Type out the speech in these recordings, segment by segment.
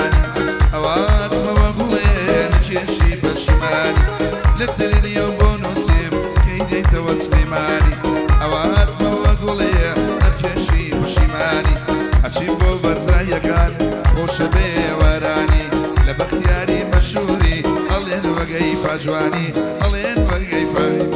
سلێمانی، ئەواتمەوە گوڵێ نەکێشی پەشیمانی. لە ترلیۆن بۆ نووسیم کەی دێیتەوە سلێمانی، ئەواتمەوە گوڵێ نەکێشی پەشیمانی. ئەچیم بۆ بەرزاییەکان خۆشە بێوارانی، لە بەختیاری مەشهوری ئەڵێن وەگەی فاجوانی، ئەڵێن وەگەی فاجوانی.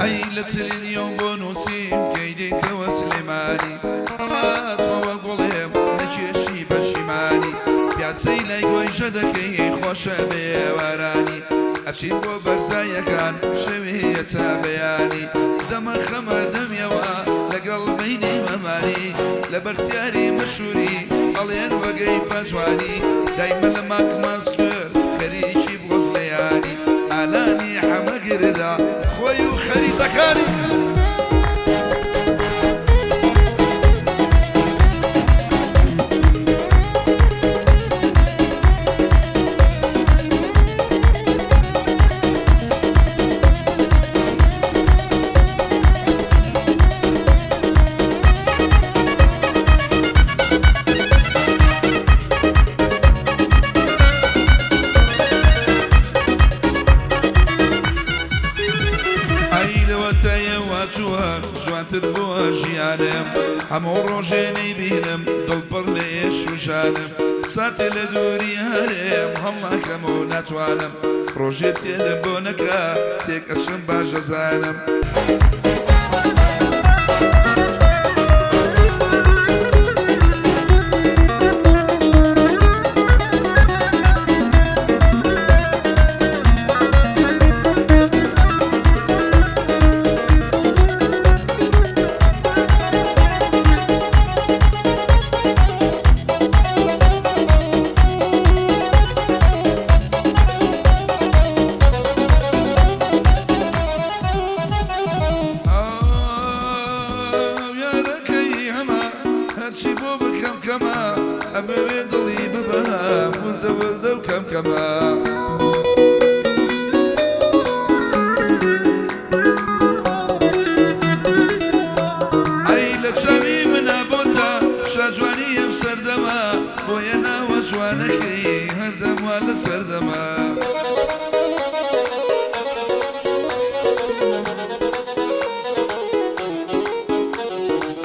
ئەی لە ترلیۆن بۆ نووسیم کەی دێیتەوە سلێمانی، ئەواتمەوە گوڵێم نەکێشی پەشیمانی. پیاسەی لای گۆیژە دەکەی خۆشە بێوارانی، ئەچین بۆ بەرزاییەکان شەویە تا بەیانی. دەمە خەمە دەمیەوە لەگەڵ بینی مەمانی، لە بەختیاری مەشهوری ئەڵێن وەگەی فاجوانی. دایمە لە ماک ماسکر خەریکی بۆزلەیانی، ئالانی حەمەگردا خۆی و خەریتەکانی. ئەی لەوەتایەوە چووە جوانتر بووە ژیانم، هەموو ڕۆژێ نەیبینم دڵپڕ لە ئێش و ژانم. ساتێ لە دووری هەرێم هەڵناکەم و ناتوانم، ڕۆژێ تێلم بۆ نەکا تێک ئەچم باش دەزانم. یارەکەی هەمە هەرچی بۆ بکەم کەمە، ئەمەوێ دڵی ببەم وردە وردە و کەم کەمە. ئەی لە چاوی منە بۆتە شاجوانی ئەم سەردەمە، بۆیە ناوە جوانەکەی هەردەم وا لە سەردەمە.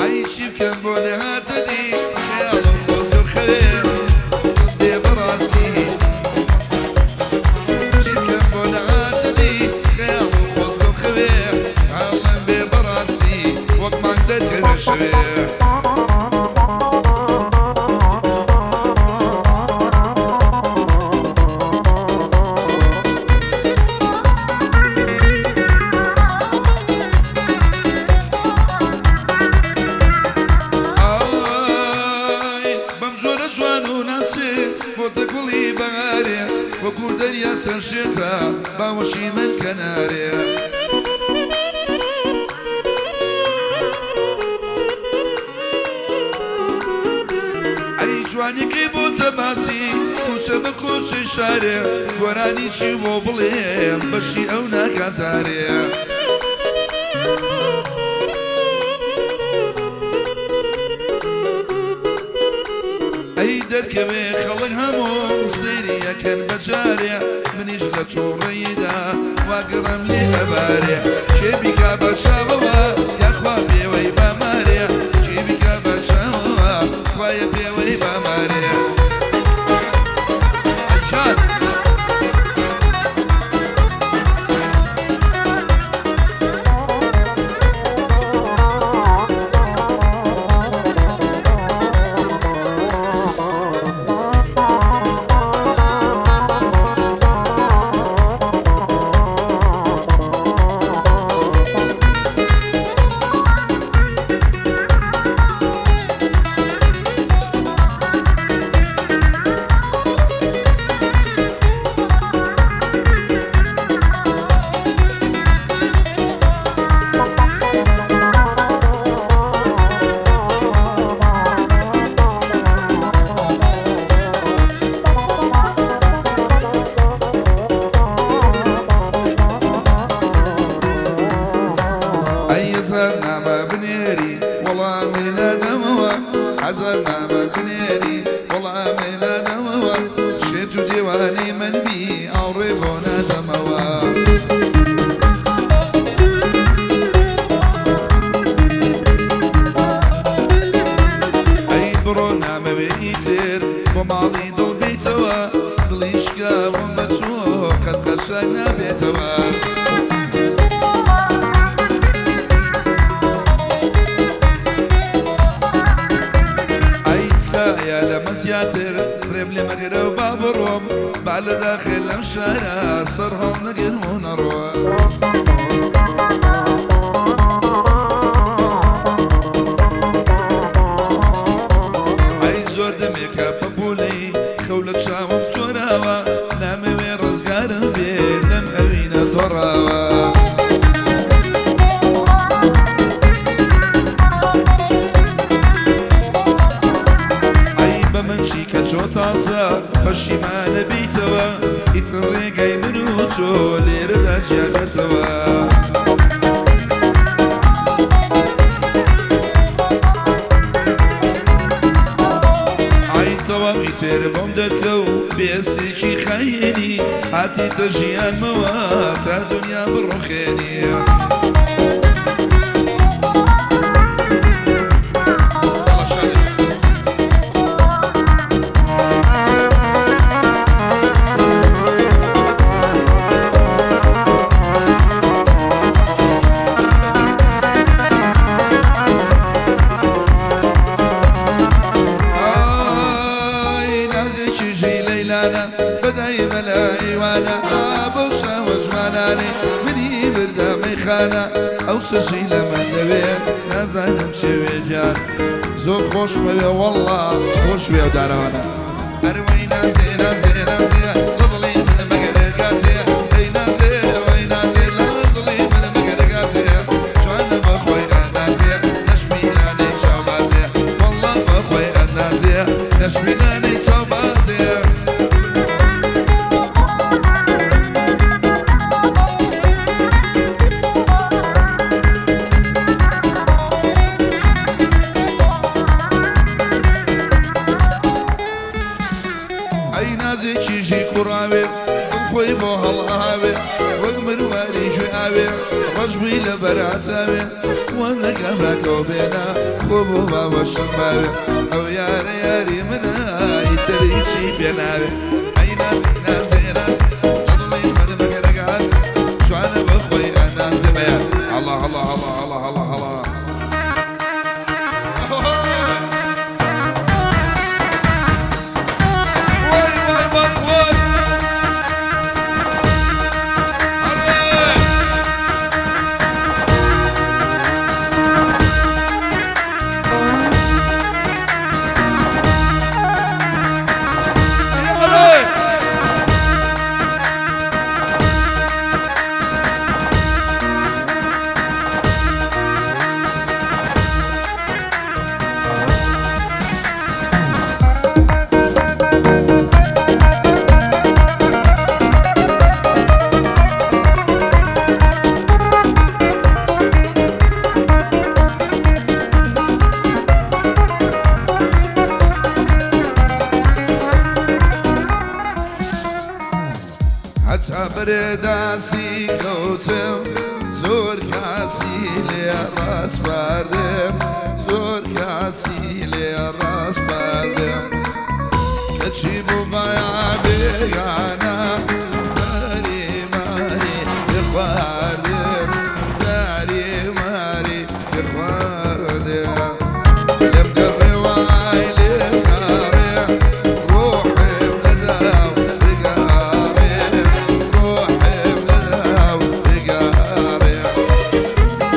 ئەی چی بکەم بۆ نەهاتە دی خەیاڵم خۆزگە و خەوێ دێ بەڕاستی. چی بکەم بۆ نەهاتە دی خەیاڵم خۆزگە و خەوێ حاڵم بێ بەڕاستی وەک مانگ دەرکەوێ شەوێ. ئای بەم جۆرە جوان و ناسێ بۆتە گوڵی بەهارێ، وەکو دەریا سەرشێتە باوەشی من کەنارێ. ئەی جوانیەکەی بۆتە باسی کوچە بە کۆچەی شارێ، گۆرانی چی بۆ بڵێم بەشی ئەو ناکازارێ. ئەی دەرکەوێ خەڵک هەموو سەیری یەکەن بەجارێ، منیش لە تووڕەیدا واگەڕم لێ ئەبارێ. کێ بیکا بە چاوەوە یاخوا پێوەی بامارێ، کێ بیکا بە چاوەوە خوایە پێوەی بامارێ. ئەیجان نامە بنێری وەڵامی نادەمەوە، هەزار نامە بنێری وەڵامی نادەمەوە، شێت و دێوانەی من بی ئاوڕێ بۆ نادەمەوە. ئەی بڕۆ نامەوێ ئیتر بۆ ماڵی دڵ بیتەوە، دڵی شکاوم بە تۆ قەت قەشەنگ نابێتەوە. ئەی تکایە لەمە زیاتر ڕێم لێ مەگرە و با بڕۆم، با لە داخل لەم شارە سەر هەڵنەگرم و نەڕۆم. ئەی زۆر دەمێکە پەپوولەی خەو لە چاوم تۆراوە، نامەوێ ڕزگارم بێ لەم ئەوینە دۆڕاوە. ئەی بە من چی کە تۆ تازە پەشیمانە بیتەوە، ئیتر ڕێگەی من و تۆ لێرەدا جیابێتەوە. ئای تەواو ئیتر بۆم دەرکەو بێسێکی خەیری، هاتیتە ژیانمەوە تا دنیا بڕوخێنی. ئای نازێکی ژی لەیلانە بەدای مەلایوانە، بەو شاوە جوانانەی منی بردە مەیخانە، ئەو سەژی لە من دەوێ نازانم چێوێ گیان، زۆر خۆشمەوێ وەڵڵا خۆشوێ ئەو دارەوانە. ئەروەی نازێ نازێ نازێ لە دڵی من مەگەرە گازێ، ئەی نازێ وەی نازێ لە دڵی من مەگەرە گازێ، جوانە بە خۆی ئەنازێ نەشمیلانەی چاوبازێ، وەڵڵا بە خۆی ئەنازێ نەشمیلانەی چاوبازێ. ئەی نازێکی ژی کوڕاوێ دڵ خۆی بۆ هەڵئاوێ، وەک مرواری گوێ ئاوێ ڕەشبووی لە بەراتاوێ، وەنەکەم ڕاکەو بێنە خۆ بۆ باوەشم باوێ، ئەو یارە یاری منە ئیتر هیچی پێ ناوێ. ئەی نازێ نازێ نازێ لە دڵی من مەگەرە گازێ، جوانە بە خۆی ئەنازێ بەیان. هەڵا هەڵا هەڵا هەڵا هەڵا هەڵا. وای وای وای وای. ئەرێ. ئەرێ. هەتا بەرێداسی کەوتم زۆر کاسی لێ ڕاسپاردم، زۆر کاسی لێ ڕاسپاردم، کەچی بوو بایە بێگانە زاری ماری لێ خواردم، زاری ماری لێ خواردم، لێم گەڕێ وای لێم گەڕێ، ڕۆحم لەداو بگەڕێ، ڕۆحم لەداو بگەڕێ،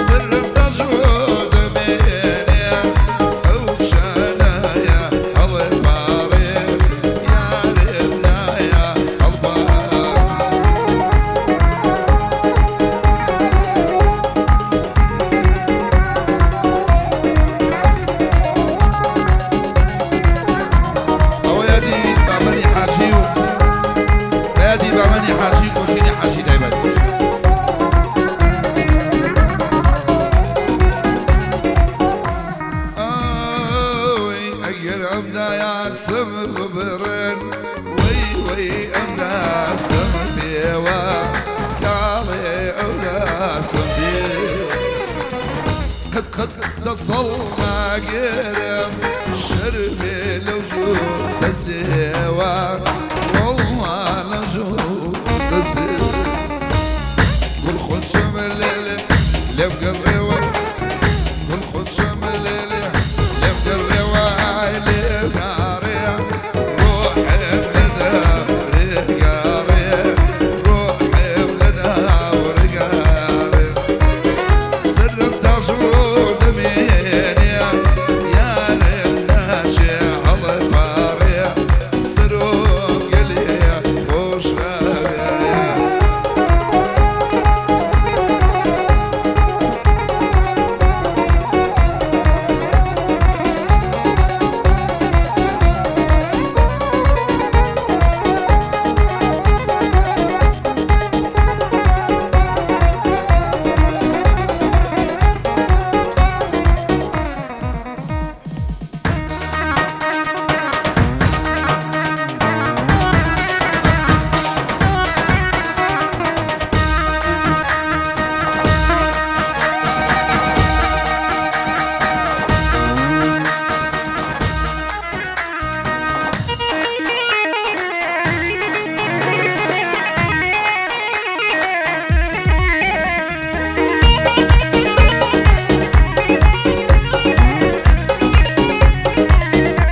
سرم دەژۆ دەمێ. ئەمدایا سم ببڕن وەی وەی ئەمداسم پێوە کاڵێ ئەوداسم پێ قەت قەت دەسەڵ ناگرم شەرمێ لەو جووتە سێوە وەڵڵا لەو جووتە سێوە گوڵ خۆشم لێلێ لێم گەڕێوە گوڵ خۆشم لێلێ لێم گەڕێوە ئای لێم گەڕێ ڕۆحم لە دەورگەڕێ ڕۆحم لە دەورگەڕێ سەرم داژوو دەمێنێ یارم ناچێ هەڵپاڕێ سەرۆم گەلێ خۆشەوێ.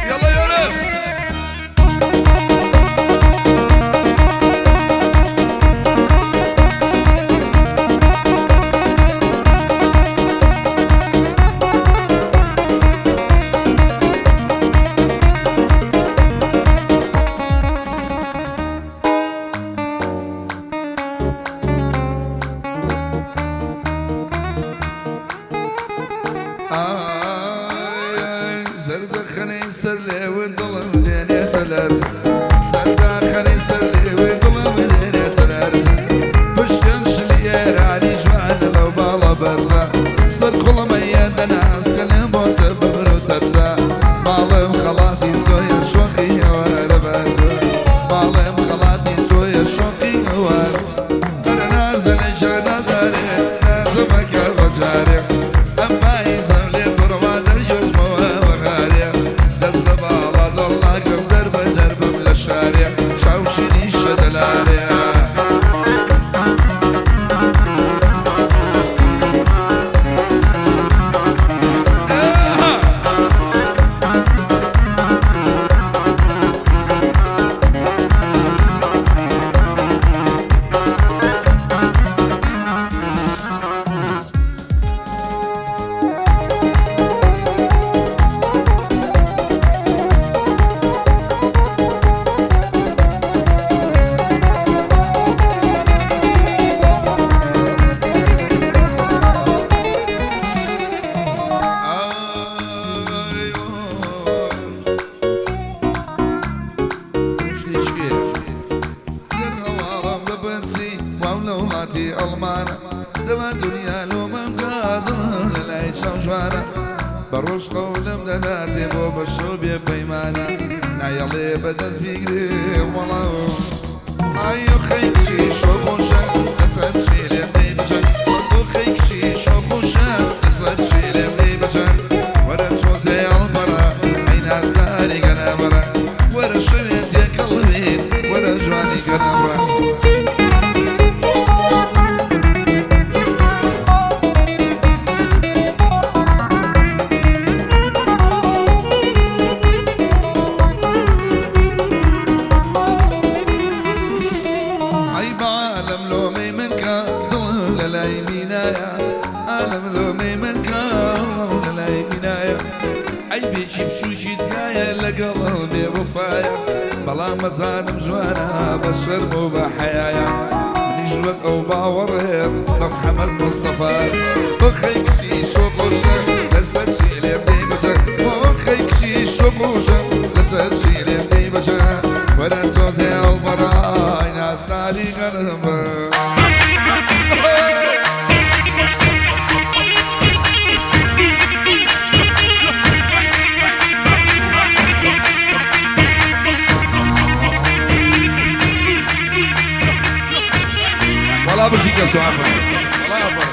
يلا يا رب. ئای زەردەخەنەی سەر لێوە دڵم لێنێتە لەرز زەردەخەنەی سەر لێوە دڵم لێنێتە لەرز پشتیان شلی ئێرانی جوانە لەو باڵە بەرزە سەر کوڵمەیە دەناس کەلم بۆتە بەبر و تەرزە ماڵم خەڵاتی تۆیە شۆخی هەوارە بەرزە ماڵم خەڵاتی تۆیە شۆخی هەوار بەرە نازە لە جانادارێ نازە مەکە بەجارێ ئەمای زەم لێ بڕوا دەرگۆزمەوە وەغارێ دەست لە باڵا دڵناکەم دەربە دەربم لە شارێ چاوشینی شەدەلارێ. دەما دنیا لۆمەم قادڵ لە لای چاو جوانە بە ڕۆژ قەولم دەداتێ بۆ بە شەو بێ پەیمانە نایەڵێ بەدەست بیگرێ وەڵا ئای خەیکشی شۆ خۆشە لەسەر چی لێم دەی بجە بۆ خەیکشی شۆ خۆشە لەسەر چی لێم دەی بجە وەرە تۆزێ هەڵبەڕە ئەی نازداری گەنەبەڕە وەرە شەوێ تێکەڵ بین وەرە جوانی گەنەبڕە. ئەی بەعالەم لۆمەی من کە دڵم لە لای مینایە ئالەم لۆمەی من کە دڵم لە لای مینایە ئەی بێکی بچووکی دگایە لەگەڵ بێ وەفایە بەڵام مەزانم جوانە بە شەرم و بە حەیایە منیش وەک ئەو باوەڕێم بە محەممەد مستەفا بۆ خەیکشی شۆخۆشە لەسەر چی لێم دەی بەجە بۆ خەیکشی شۆخۆشە لەسەر چی لێم دەی بەجە وەرە تۆزێ هەڵبەڕە ئای نازناری گەرمە. Thank you. دەست ئافەرم وەڵا ئافەرم.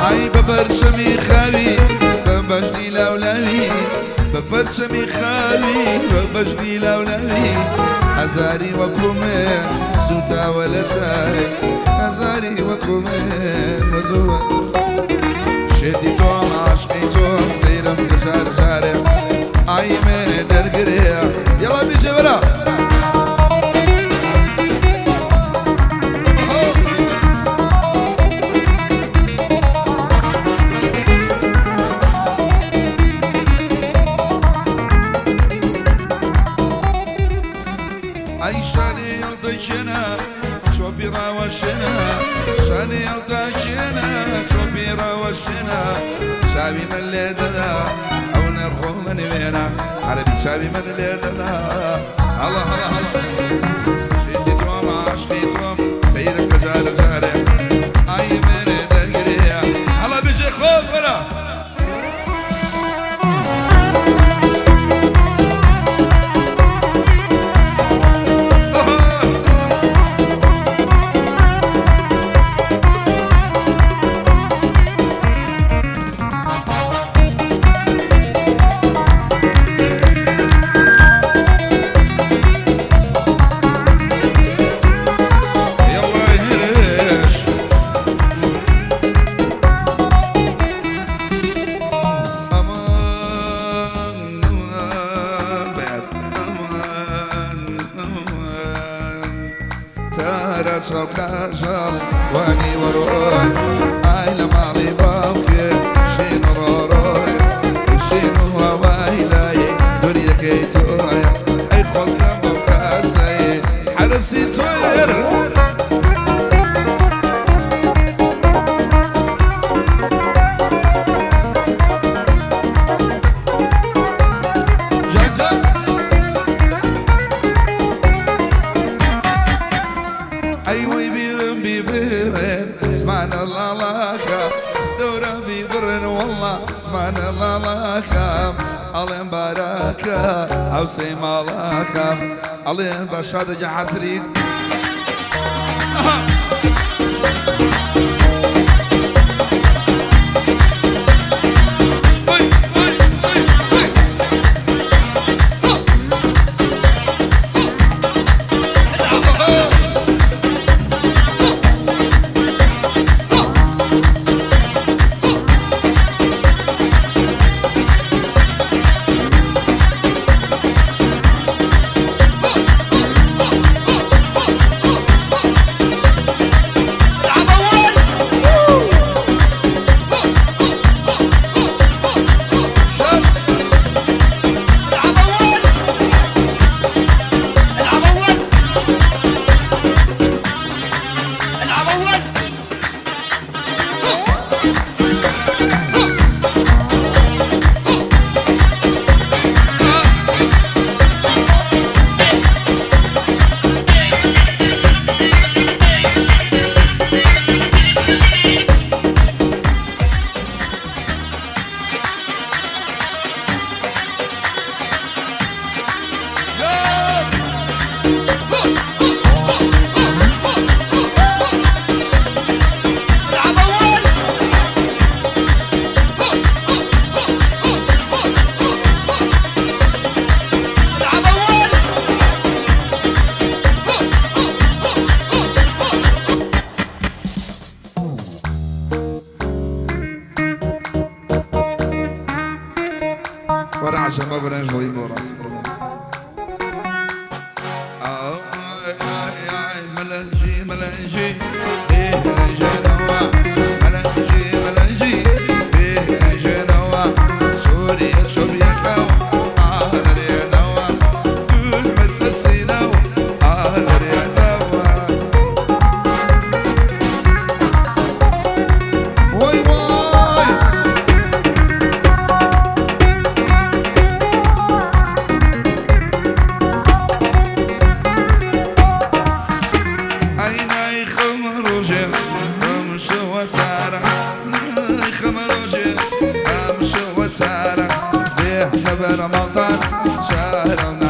ئای بە پەرچەمی خاوی بە بەژنی لاولاوی بە پەرچەمی خاوی بە بەژنی لاولاوی هەزاری وەکو من سوتاوە لە چای هەزاری وەکو من مردووە شێتی تۆم عاشقی تۆم سەیرم کە جار جارێ ئای من دەرگرێ یەڵا بیژێ وەرە. ئای شانێ هەڵدەکێنە چۆپی ڕاوەشێنە شانێ هەڵدەکێنە چۆپی ڕاوەشێنە چاوی من لێ دەدا ئەو نەخۆ من وێنە عەرەبی چاوی من لێ دەدا هەڵە هەڵە هەڵە شێتی تۆم عاشقی تۆم سەیرم کە جارە جارێ ئای من دەگرێ هەڵە بژێ خۆت وەرە. يلا هرش امان بعد امان امان تارا چاوکاژەڵ وانی وەڕۆی ئای لە ماڵی باوکێ شین ڕۆڕۆی شین و هەوای لای دوریەکەی تۆیە ئەی خۆزگەم بەو کاسەی حەرەسی تۆیە. جان جان ئەی وەی بیرم بیبرن زمانە لاڵاکە دەورە بیبرن وەڵا زمانە لاڵاکەم ئەڵێم باراکە هاوسەی ماڵاکەم ئەڵێم بە شادەگە حەسریت. ئەی ئەی ئەی ئەی العب اول. شاد العب اول. العب اول. العب اول. جان العب اول. العب اول. وەرە عەجەمە برنج دڵی بۆ ڕاست بڕۆ. ملنجي ملنجي إيه جنوا ملنجي ملنجي إيه جنوا سوريا سوريا كاو آه نوا دول مسلسلوا آه نوا وي واي. دەرەونا.